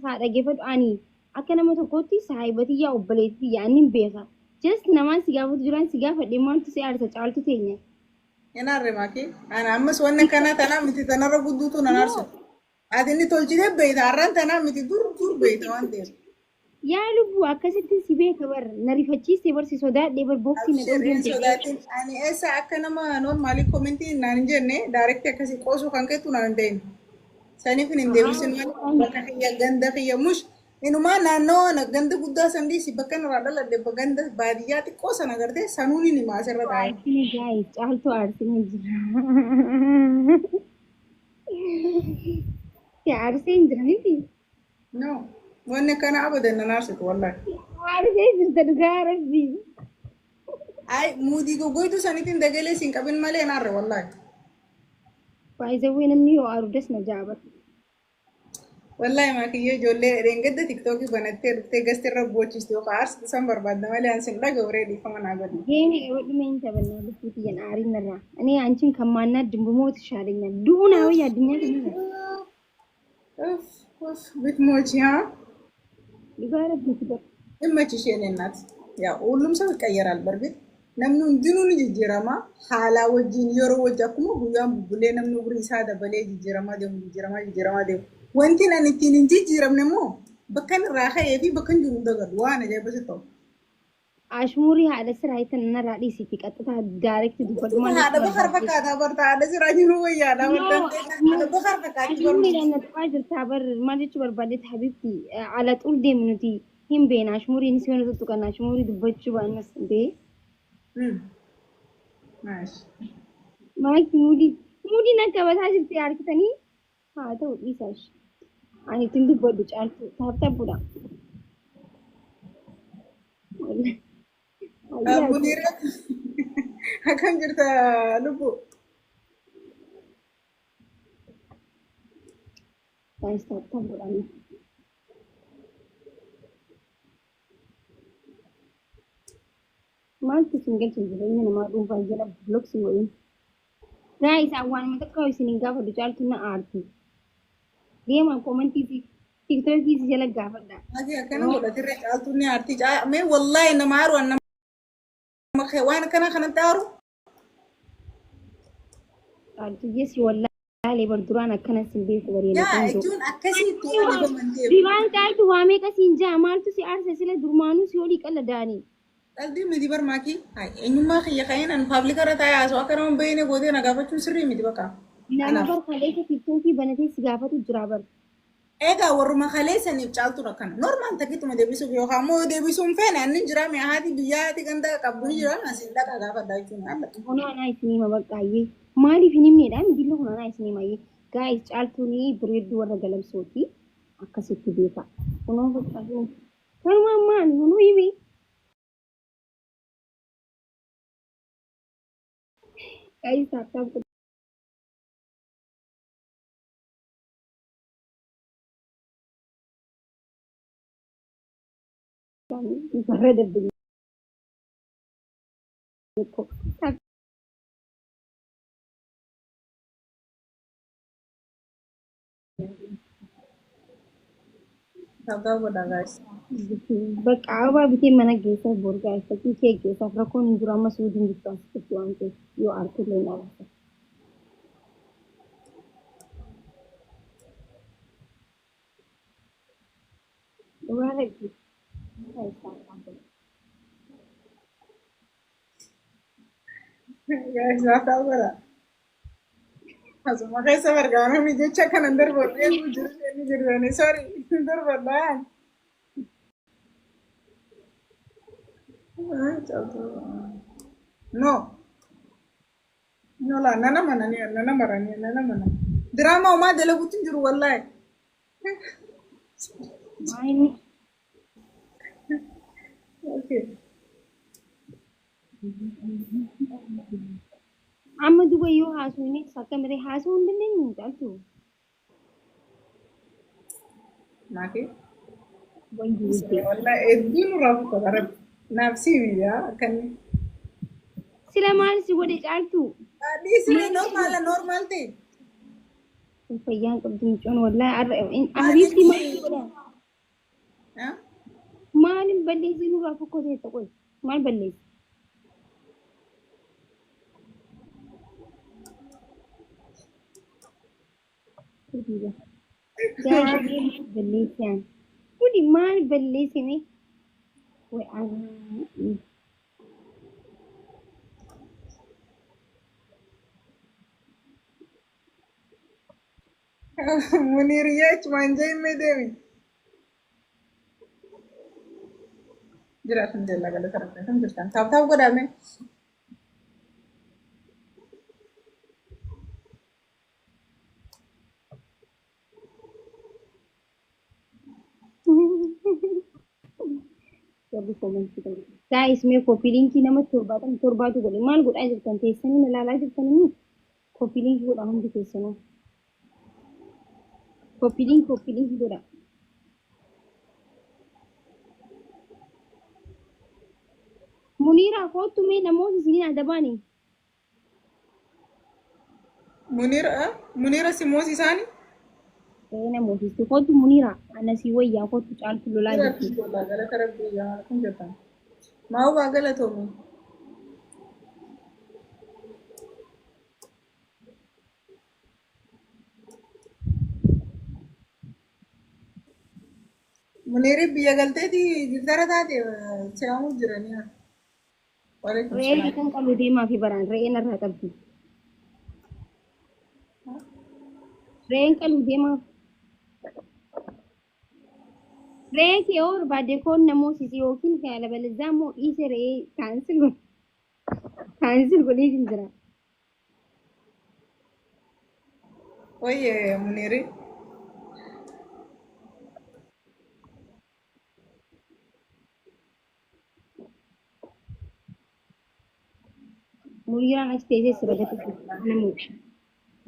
Haa dhaggeeffadhu, ani akka nama tokkootti saahiba tiyyaa, obboleettii tiyya ani hin beeka. Just namaan si gaafatu jiraan si gaafadhe, maaltu si aarsa, Caaltu teenya? Hin aarre, Maakii. Ana ammas wanni akkanaa tanaa miti, tanarra gudduutu nan aarsitu. Ati inni tolchitee beeyta, har'aan tanaa miti, dur dur beeyta waan ta'eef. Yaa lubbuu, akkasitti si beeka bar, na rifachiiste bar, si sodaadhe bar, booksii na Abshir, dha'uu hin deemte. sodaatin. Ani eessa akka nama normaalii commentii naan hin jenne, direct akkasii qoosuu kan keettu naan hin ta'in. Saniif hin deebisin malee bakka kiyya, ganda kiyya mush inumaa naannoo ganda guddaa san dhiisi, bakka inni irraa dhaladhe ganda baadiyyaa xiqqoo sana gartee sanuun hin himaa asirra taa'ee. Aarsine guys, Caaltuu aarsine jira. Si aarsee hin jira miti? No. Wanni akkana abadan nan aarsitu wallahi. Aarsee jirta, dhugaa rabbii. Ay, muudii goggoytuu sanitiin dagalee siin qabin malee hin aarre wallahi. Baay'ee namni yoo aaru das na jaabata. Wallahi maakiyyee, ijoollee dheengadda TikTokii banattee dhuftee gasti irra boochisti yookaan aarsitu san barbaadda malee an sin dhaga'u ree, dhiifama naa godhi. Geemii qabadhu, mee hin taphannaa, lubbuu tiyyan aariin irraa. Ani አንቺን ከማናድ ብሞት ይሻለኛል። du'uu naa wayya addunyaa kanarra. Uff uff, bitmochi haa. Dhugaa rabbiiti bar. Dhimmachi isheen ennaat. Yaa ሁሉም ሰው ይቀየራል። በእርግጥ namni hundinuu ni jijjiirama. Haalaa wajjin, yeroo wajjin, akkuma guyyaan bubbulee namni umurii isaa dabalee jijjiiramaa deemu, jijjiiramaa jijjiiramaa deemu. Wanti ani ittiin hin jijjiiramne immoo bakka inni irraa ka'ee fi bakka inni jiru hin dagatu. Waan ajaa'iba sitti ta'u. Ashmuurii haadha siraa itti narraa dhiisiiti, qaxxitaa direct dubbadhu, maal Haadha jechuu bakar barbaadde? fakkaataa barta, haadha siraa jiru wayyaadha. No, Barta haadha bakar fakkaatti barma. Ashmuuriidhaan na tuqaa jirtaa bar, maal jechuu barbaaddetti habibti? Ala xul deemu nuti hin beena, ashmuuriin si waan tuttuqan ashmuurii dubbachuu baannas bee. Maash. Maaki, muudii muudiin akka qabataa jirti harkitanii haa ta'u, dhiisaash. Ani ittiin dubbadhu, Caaltu tap tap godha. Muniira, akkam jirta lubbu? Guys, tap tap godhanii. Maaltu isin galcha jireenya namaa dhuunfaa jala, block si godhin. Guys, waanuma takka isin hin gaafadhu, Caaltu na aarti. Deemaa commentii si TikTokii si jala gaafadha. Ati akkana godhatirree, Caaltuun ni aarti. Mee wallaahi nama aaru, nama waan akkana kanatti aaru. Caaltu yes, wallaalee bar, duraan akkana sin beeku bareeda. Yaa jechuun akkasitti waan ifamanteef. Duraan Caaltu waa meeqa siin jaa, maaltu si aarsa sila, durmaanuu si olii qalla daanii. Qalbii miti bar maakii. Eenyummaa kiyya ka'een an publica irra taa'ee haasa'u akka nama hin beekne gootee na gaafachuun sirrii miti bakka. Nama Anaaf. bar kaleessa TikTokii banatee si gaafatu jira bar. Egaa warruma kaleessaniif Caaltuun akkana. Normal takkituma deebisuuf yookaan immoo yoo deebisuu hin feene anni jira mi'a haati biyyaa haati ganda qabdu ni jira, asiin dhaqaa gaafadhaa jechuun haala. Kunoo anaa isinii hima baqqaayyee. Maaliif hin himneedha? Billa kun anaa isinii himayyee. Guys, Caaltuun bareedduu warra galamsooti. Akkasitti beeka. Kunoo baqqaayyee. Kanuma ammaa ani kunoo hime. Guys, tap tap godhaa. ፈረደብኝ እኮ። Tap tap godhaa guys. በቃ አበባ bitee mana geessaaf boru guys, fakkii kee geessaaf, rakkoon hin jiru, amma suudiin jirtu as jirti waan ta'eef yoo aartu illee hin dhaabata. Dhugaa rabbi. Guys, tap tap godhaa. Guys, tap tap godhaa. Asuma keessa bargaanamni jecha kanan darbadhee jiru inni jirtani, sorry, darbadhaa. No. No la nana mana ni nana marani nana mana. Drama umaa dalaguutti hin jiru wallahi. Maayini Okay. Amma duba yoo haasofne akkamiree haasa'uu hin dandeenyu, Caaltu? Maaki. Wayyi wayyi. Wallahi hedduu nurraa fukkata rabbi. Naaf sii biyyaa akkanni. Sila maal si godhe, Caaltu? Dhiisiree, normal normal ta'e. Fayyaan qabdu mucoon wallahi. Habiibti, maal si godha? Maaliin balleessee nurraa fokkotee qoy? Maal balleesse? Guys, balleessaan. Kuni maal balleessine? Way anaa. Muniiriyyee achumaan jee deemi. Jira alhamdulillah galata rabbi kam jirtan. Tap tap godhame. Warri koomantii qabu. Guys, mee copy linkii nama 77tu godhe. Maal godhaa jirtan? Teessanii ilaalaa jirtanii? Copy linkii godhaa hundi keessanuu. Copy link, copy linkii godhaa. Muniiraa kootu mee namoota isiniin adabaani. Muniira Muniira si moosisaani? Ee namoota kootu Muniiraa anasii wayyaa kootu caaltu lolaa Jira jirti. alhamdulillah galata rabbi yaa kam jirtan. Maa'u galatoomi. Muniirri biyya galteeti giftara taate si'amuu jiranii. Waalaikum Re'ee salaam. kan qalu deemaa fi baraan re'een irraa qabdi. Re'een qalu deemaa. Re'ee kee yoo barbaade koon namoosisi yookiin kana immoo dhiise re'ee cancel godhe. Cancel godhee hin jira. Oye Muniirri. Muniiraan achi teessee sirra gadi namoota.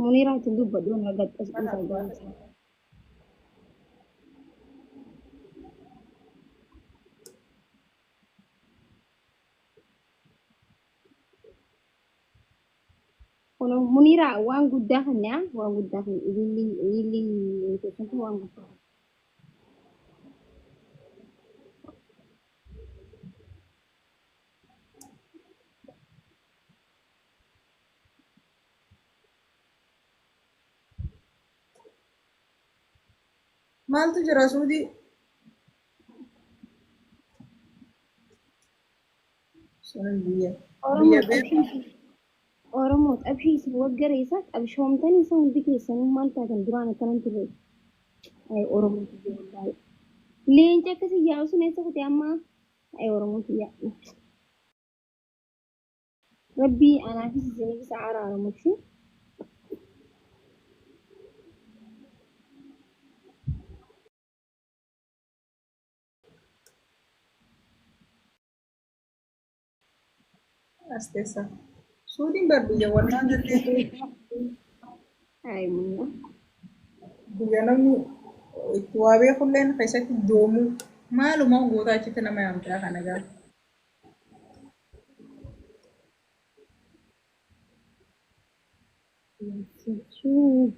Muniiraan itti dubbadhu waan gaxxas dhiisaa gahaa. Kun Muniiraa waan guddaa kana waan guddaa kan ililli ililli keessatti waan guddaa. Maaltu jira Suudii? Sunin biyya Oromoo biyya beeku. qabshiisi Oromoo qabshiisi waggareessa qabshoomtan isa hundi keessanuu maal taatan duraan akkanan turre. Ay Oromoo kiyya wallaahi. Leenca akkasii yaa'u sun eessa kute amma? Ay Oromoo kiyya. Rabbii anaafis isiniifis araaramuchi. As keessa. Suudiin bar biyya wannaan jirti. Ay munna. Biyya namni itti waa beekulleen keessatti doomuu maaluma gootaa achitti nama yaamtaa kana gaafa.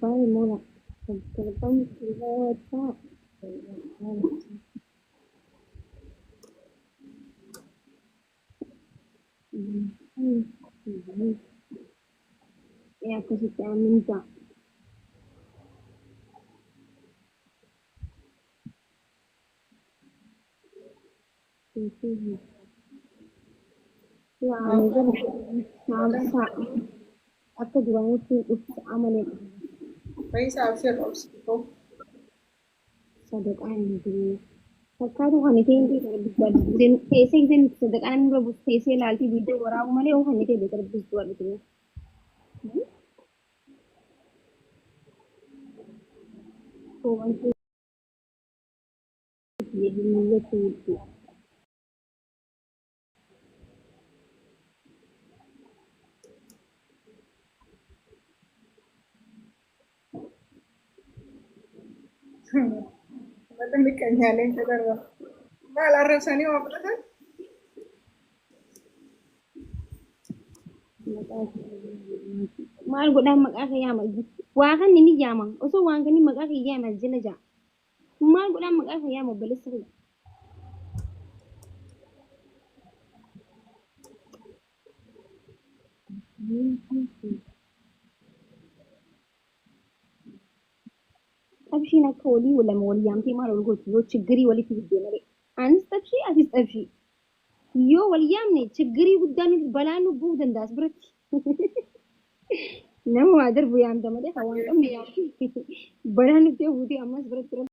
Baay'ee mola. Galbam Ee akkasitti amantaa. Yaa gara akka duraanitti dhufti amalee Fayyisaa abshir obsituu. Sadaqaan hin jiru. Fakkaatu kan isheen teessee isheen sadaqaan nurra buustu teessee ilaaltii viidiyoo waraabu malee yoo kan ishee beekara buustu arginu. Wanti mul'atu. Mata miqqanyaaleen qacarba. Maal arrabsanii waa fudhatan? Maal godhaan maqaa kee yaama? Waa kan ni yaama. Osoo waan kan maqaa kee yaama jala ja'a. Maal godhaan maqaa kee yaama obboleessa kee? Xabshiin akka walii lama wal yaamtee maal wal gooti yoo chiggirii walitti fiddee malee. Anis xabshii atis xabshii. Yoo wal yaamne chiggirii guddaan balaa nu bu'uu danda'a as biratti. Nama waa darbu yaamta malee kan waan qabne yaamte. Balaa nutti buutee ammas biratti.